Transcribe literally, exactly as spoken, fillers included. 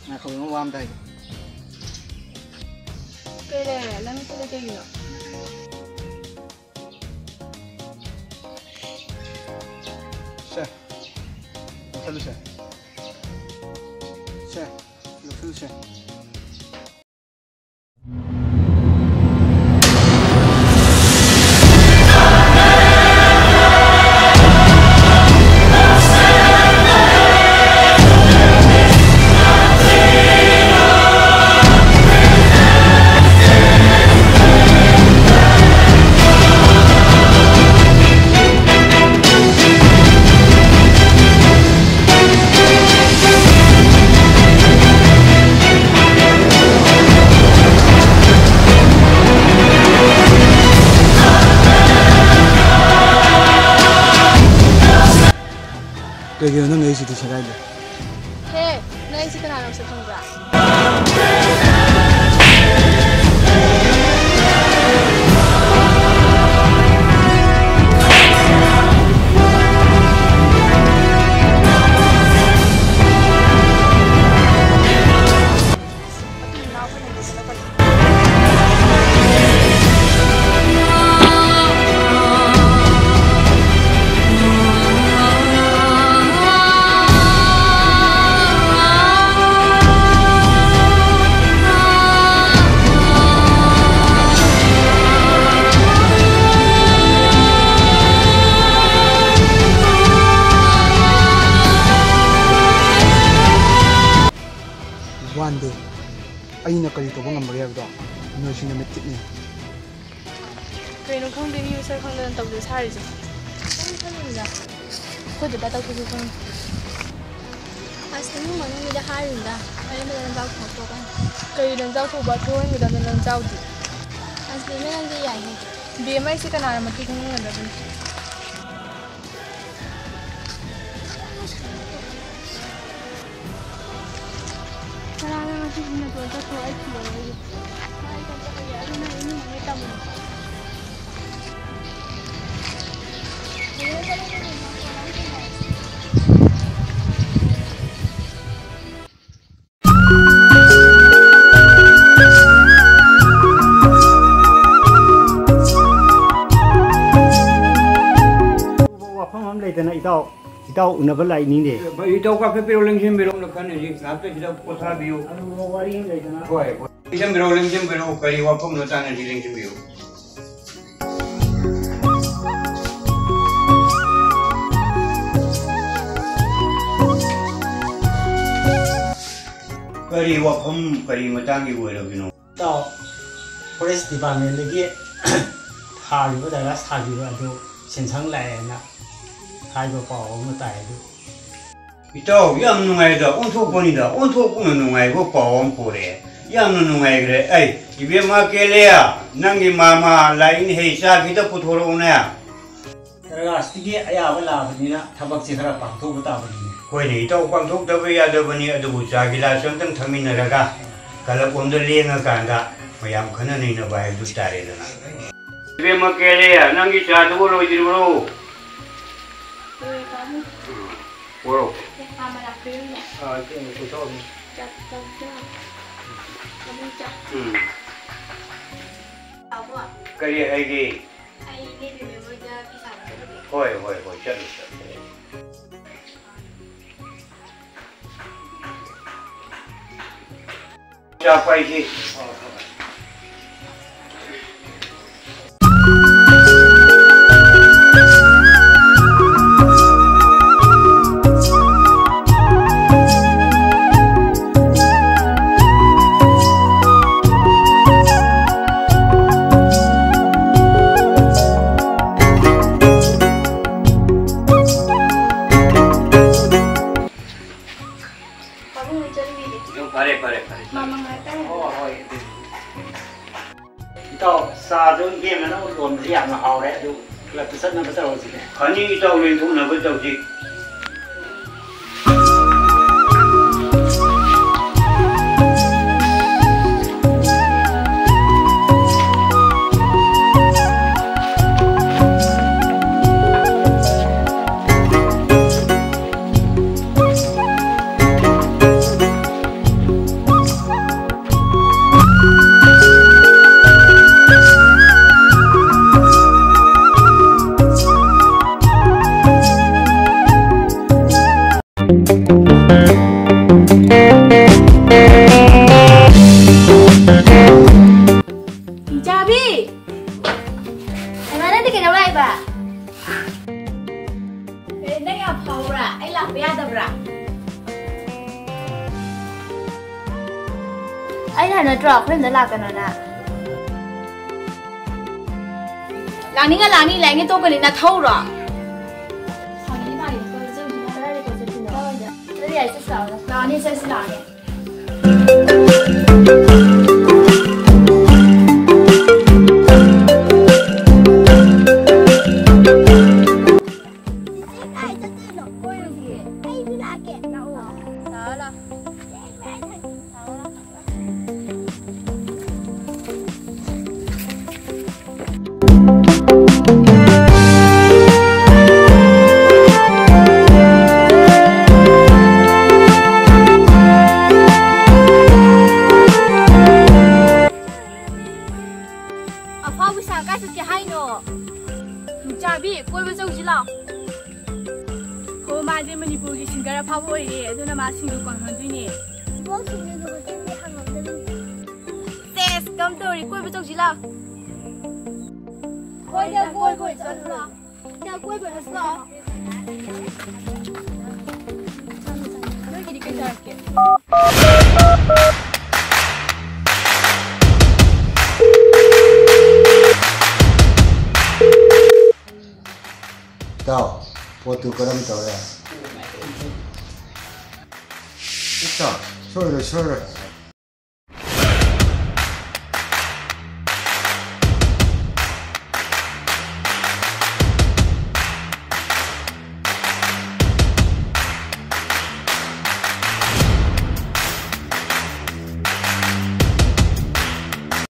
ꯉꯥꯏꯈꯣ, ꯏꯃꯥ, ꯋꯥ ꯑꯝꯇ ꯍꯥꯏꯒꯦ꯫ ꯀꯩ ꯂꯩꯔꯦ? ꯅꯪ ꯅꯈꯨꯠꯇ ꯀꯩꯒꯤꯅꯣ? ꯁꯦ, ꯂꯧꯁꯜꯂꯨꯁꯦ꯫ ꯁꯦ, ꯂꯧꯁꯜꯂꯨꯁꯦ꯫ ꯀꯩꯒꯤꯅꯣ ꯅꯪ ꯑꯩꯁꯤꯗꯤ ꯁꯦꯒꯥꯏꯗꯣ? ꯍꯦ, ꯅꯪ ꯑꯩꯁꯦ ꯀꯅꯥꯅꯣ ꯃꯁꯛ ꯈꯪꯕ꯭ꯔꯥ? One day, ꯑꯩꯅ ꯀꯔꯤ ꯇꯧꯕ ꯉꯝꯕꯒꯦ ꯍꯥꯏꯕꯗꯣ ꯅꯣꯏꯁꯤꯡꯅ ꯃꯤꯠ ꯊꯤꯠꯅꯤ꯫ ꯀꯩꯅꯣ ꯈꯪꯗꯦ, ꯃꯤ ꯃꯁꯛ ꯈꯪꯗꯅ ꯇꯧꯗꯣꯏ ꯁꯥꯔꯤꯁꯦ꯫ ꯀꯩꯝ ꯈꯜꯂꯨꯅꯨꯗ꯫ ꯑꯩꯈꯣꯏ ꯗꯗꯥ ꯇꯧꯊꯣꯛꯁꯨ ꯈꯪꯗꯦ꯫ ꯑꯁ, ꯏꯃꯨꯡ ꯃꯅꯨꯡꯒꯤꯗ ꯍꯥꯏꯔꯨꯅꯨꯗ꯫ ꯑꯔꯦꯝꯕꯗ ꯅꯆꯥꯎ ꯊꯣꯛꯄ ꯀꯥꯏꯅ꯫ ꯀꯔꯤ ꯅꯆꯥꯎ ꯊꯣꯛꯄ? ꯊꯣꯛꯍꯟꯒꯗꯕꯅꯤ ꯅꯆꯥꯎꯗꯤ꯫ ꯑꯁ, ꯕꯦꯝꯃ ꯅꯪꯗꯤ ꯌꯥꯏꯍꯦ꯫ ꯕꯦꯝꯃ ꯑꯩꯁꯦ ꯀꯅꯥꯅ ꯃꯊꯤ ꯈꯪꯍꯟꯒꯗꯕꯅꯤ? ꯀꯅꯥꯅ ꯃꯊꯤ ꯈꯪꯍꯟꯒꯗꯕꯅꯤ? ꯆꯠꯈ꯭ꯔꯣ, ꯑꯩ ꯊꯤꯔꯔꯣꯏꯒꯦ꯫ ꯏꯇꯥꯎ ꯎꯅꯕ ꯂꯥꯛꯏꯅꯤꯅꯦ꯫ ꯏꯇꯥꯎ ꯀꯥꯈꯠꯄꯤꯔꯣ, ꯂꯦꯡꯁꯤꯟꯕꯤꯔꯣ, ꯂꯦꯡꯁꯤꯟꯕꯤꯔꯣ꯫ ꯍꯣꯏ, ꯍꯣꯏ꯫ ꯂꯦꯡꯁꯤꯟꯕꯤꯔꯣ, ꯂꯦꯡꯁꯤꯟꯕꯤꯔꯣ, ꯀꯔꯤ ꯋꯥꯐꯝꯅꯣ ꯇꯥꯟꯅꯁꯤ, ꯂꯦꯡꯁꯤꯟꯕꯤꯔꯣ꯫ ꯀꯔꯤ ꯋꯥꯐꯝ, ꯀꯔꯤ ꯃꯇꯥꯡꯒꯤ ꯑꯣꯏꯔꯕꯅꯣ? ꯏꯇꯥꯎ, ꯐꯣꯔꯦꯁ ꯗꯤꯄꯥꯔꯠꯃꯦꯟꯗꯒꯤ ꯊꯥꯈꯤꯕ, ꯖꯒꯥ ꯁꯥꯈꯤꯕ ꯑꯗꯨ ꯁꯦꯟꯁꯪ ꯂꯥꯛꯑꯦꯅ ꯍꯥꯏꯕ ꯄꯥꯎ ꯑꯃ ꯇꯥꯏ꯫ ꯑꯗꯨ ꯏꯇꯥꯎ, ꯌꯥꯝ ꯅꯨꯡꯉꯥꯏꯗ, ꯑꯣꯟꯊꯣꯛꯄꯅꯤꯗ, ꯑꯣꯟꯊꯣꯛꯄꯅ ꯅꯨꯡꯉꯥꯏꯕ ꯄꯥꯎ ꯑꯃ ꯄꯨꯔꯛꯑꯦ꯫ ꯌꯥꯝꯅ ꯅꯨꯡꯉꯥꯏꯈ꯭ꯔꯦ꯫ ꯑꯩ, ꯏꯕꯦꯝꯃ ꯀꯦꯂꯦ, ꯅꯪꯒꯤ ꯃꯥꯃ ꯂꯥꯛꯏꯅꯦꯍꯦ, ꯆꯥ ꯈꯤꯇ ꯄꯨꯊꯣꯔꯛꯎꯅꯦ꯫ ꯗꯔꯒꯥꯁꯤꯒꯤ ꯑꯌꯥꯕ ꯂꯥꯛꯑꯕꯅꯤꯅ ꯊꯕꯛꯁꯦ ꯈꯔ ꯄꯥꯡꯊꯣꯛꯄ ꯇꯥꯕꯅꯤꯅꯦ꯫ ꯍꯣꯏꯅꯦ, ꯏꯇꯥꯎ, ꯄꯥꯡꯊꯣꯛꯇꯕ ꯌꯥꯗꯕꯅꯤ꯫ ꯑꯗꯨꯕꯨ ꯆꯥ ꯒꯤꯂꯥꯁ ꯑꯝꯇꯪ ꯊꯛꯃꯤꯟꯅꯔꯒ ꯀꯂꯕ ꯑꯝꯗ ꯂꯦꯡꯉꯀꯥꯟꯗ ꯃꯌꯥꯝ ꯈꯟꯅ ꯅꯩꯅꯕ ꯍꯥꯏꯕꯗꯨ ꯇꯥꯔꯦꯗꯅ꯫ ꯏꯕꯦꯝꯃ ꯀꯦꯂꯦ, ꯅꯪꯒꯤ ꯆꯥꯗꯨꯕꯨ ꯂꯣꯏꯗ꯭ꯔꯤꯕ꯭ꯔꯣ? ꯂꯣꯏꯔꯦ, ꯄꯥꯕꯨꯡ꯫ ꯎꯝ, ꯄꯣꯔꯛꯑꯣ꯫ ꯆꯥ ꯃꯅꯥ ꯈꯨꯌꯨꯝꯗ꯫ ꯑꯥ, ꯏꯇꯩꯃ ꯄꯨꯊꯣꯛꯑꯝꯃꯤ꯫ ꯆꯥ ꯇꯧꯗ꯭ꯔꯣ? ꯎꯝ꯫ ꯄꯥꯕꯨꯡ ꯆꯥ꯫ ꯎꯝ꯫ ꯄꯥꯕꯨꯡ꯫ ꯀꯔꯤ ꯍꯥꯏꯒꯦ? ꯑꯩ ꯏꯅꯦ ꯕꯦꯝꯕꯦꯝ ꯍꯣꯏꯗ ꯐꯤ ꯁꯥꯕ ꯆꯠꯂꯨꯒꯦ꯫ ꯍꯣꯏ, ꯍꯣꯏ, ꯍꯣꯏ, ꯆꯠꯂꯨ, ꯆꯠꯂꯨ꯫ ꯆꯥꯛ ꯄꯥꯏꯁꯤ꯫ ꯄꯥꯕꯨꯡ, ꯑꯩ ꯆꯠꯂꯨꯈꯤꯒꯦ꯫ ꯑꯣ, ꯐꯔꯦ, ꯐꯔꯦ, ꯐꯔꯦ꯫ ꯃꯃꯥ ꯉꯥꯏꯍꯥꯛꯇꯪ꯫ ꯍꯣꯏ, ꯍꯣꯏ꯫ ꯏꯇꯥꯎ, ꯆꯥꯗꯨ ꯏꯕꯦꯝꯃꯅ ꯂꯣꯟꯕꯁꯤ ꯌꯥꯝꯅ ꯍꯥꯎꯔꯦ, ꯑꯗꯨ ꯀ꯭ꯂꯕꯇ ꯆꯠꯅꯕ ꯇꯧꯔꯁꯤꯅꯦ꯫ ꯐꯅꯤ ꯏꯇꯥꯎ, ꯂꯦꯡꯊꯣꯛꯅꯕ ꯇꯧꯁꯤ꯫ ꯑꯩꯅ ꯍꯥꯏ ꯅꯠꯇ꯭ꯔꯣ ꯑꯩꯈꯣꯏ ꯌꯨꯝꯗ ꯂꯥꯛꯀꯅꯣꯅ? ꯂꯥꯛꯅꯤꯡꯉ ꯂꯥꯛꯅꯤ, ꯂꯥꯛꯅꯤꯡꯉ ꯇꯣꯛꯀꯅꯤ, ꯅꯊꯧꯔꯣ? ꯑꯗꯨꯗꯤ ꯌꯥꯏ, ꯆꯠꯁꯤ ꯂꯥꯛꯑꯣꯅꯦ꯫ ꯂꯥꯛꯑꯅꯤ, ꯆꯠꯁꯤ ꯂꯥꯛꯑꯅꯤ꯫ ꯆꯤꯆꯦ, ꯀꯥꯏ ꯆꯠꯇꯣꯏꯅꯣ? ꯀꯣꯏꯔꯨꯁꯤꯌꯦ꯫ ꯑꯩꯁꯨ ꯂꯥꯛꯀꯦ꯫ ꯂꯥꯛꯑꯣ꯫ ꯂꯥꯛꯑꯣ, ꯂꯥꯛꯑꯣ꯫ ꯆꯤꯆꯦ, ꯀꯥꯏ ꯆꯠ-, ꯂꯥꯛꯑꯣ, ꯂꯥꯛꯑꯣ꯫ ꯑꯐꯥꯎꯕꯤ ꯁꯥꯔ, ꯀꯥꯏ ꯆꯠꯀꯦ ꯍꯥꯏꯅꯣ? ꯅꯨꯡꯆꯥꯕꯤ, ꯀꯣꯏꯕ ꯆꯧꯁꯤ ꯂꯥꯎ꯫ ꯍꯣ, ꯃꯥꯁꯦ ꯃꯅꯤꯄꯨꯔꯒꯤ ꯁꯤꯡꯒꯔ ꯑꯐꯥꯎꯕ ꯑꯣꯏꯔꯦ, ꯑꯗꯨꯅ ꯃꯥ ꯁꯤꯡꯖꯨ ꯀꯣꯟꯍꯟꯗꯣꯏꯅꯦ꯫ ꯏꯕꯣꯛ, ꯁꯤꯡꯖꯨ ꯂꯨꯕ ꯆꯦꯡꯗꯤ ꯍꯪꯉꯝꯗꯕꯅꯤ꯫ ꯁꯦꯁ, ꯀꯝ ꯇꯧꯔꯤ, ꯀꯣꯏꯕ ꯆꯧꯁꯤ ꯂꯥꯎ꯫ ꯍꯣꯏꯗ, ꯀꯣꯏꯕ ꯑꯣꯏ ꯆꯠꯂꯨ ꯂꯥꯎ꯫ ꯏꯅꯥꯎ, ꯀꯣꯏꯕ ꯆꯠꯁꯤ ꯂꯥꯎ꯫ ꯅꯣꯏꯒꯤꯗꯤ ꯀꯩ ꯆꯥꯔꯛꯀꯦ? ꯏꯇꯥꯎ, ꯄꯣꯠꯇꯨ ꯀꯔꯝ ꯇꯧꯔꯦ? ꯏꯇꯥꯎ, ꯁꯣꯏꯔꯣꯏ, ꯁꯣꯏꯔꯣꯏ꯫